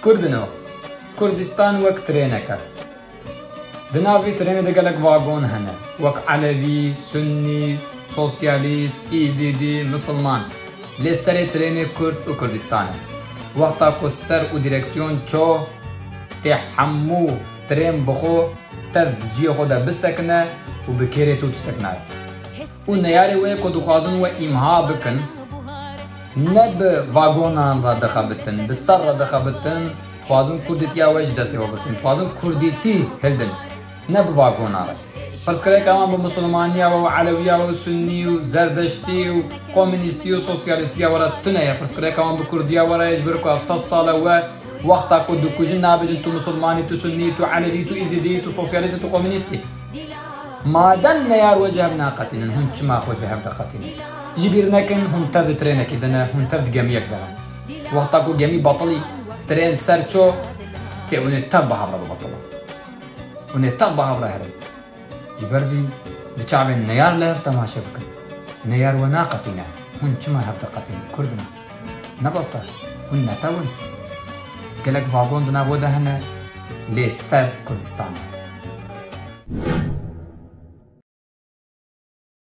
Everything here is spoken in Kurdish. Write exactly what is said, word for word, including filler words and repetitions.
Kurdino, Kurdistan wek trênek e. Di nav vî trênê de gelek vagon hene, wek Elewî, Sunnî, Sosyalîst, Îzîdî, Misilman. Lê serê trênê Kurd û Kurdistan e. Wexta ku ser û dîreksiyon ço, tê hemû trên bi xwe tev di cihê xwe de bisekine û bi kêrê tu tiştek nayê. Û neyarê wê ku dixwazin we îmha bikin, ne bi vagonan re dixebitin, bi ser re dixebitin, dixwazin kurdîtiya we ji destê we bixin, dixwazin kurdîtî hildin, ne bi vagonan re. Pirsgirêka wan bi misilmaniya we û elewiya we û sunnî û zerdeştî û komînîstî û sosyalîstiya we re tune ye. Pirsgirêka wan bi kurdiya we re ye, ji ber ku heft sed sal e we wexta ku dikujin nabêjin tu misilmanî, tu sunnî, tu elewî, tu îzîdî, tu sosyalîst, tu komînîstî. Madem neyar we ji hev naqetînin, hûn çima xwe ji hev diqetînin? Ji bîr nekin, hûn tev di trênekî de ne, hûn tev di gemiyek de ne. Wexta ku gemî betilî, trên ser ço, tê hûn ê tev bi hev re bibetile. Hûn ê tev bi hev re herin. Ji ber vî, di çavên neyar li hev temaşe bikin. Neyar we naqetîne. Hûn çima hev diqetînin? Kurd in. Ne bes e. Hûn netew in. Gelek vagon di nav we de hene, lê ser Kurdistan e.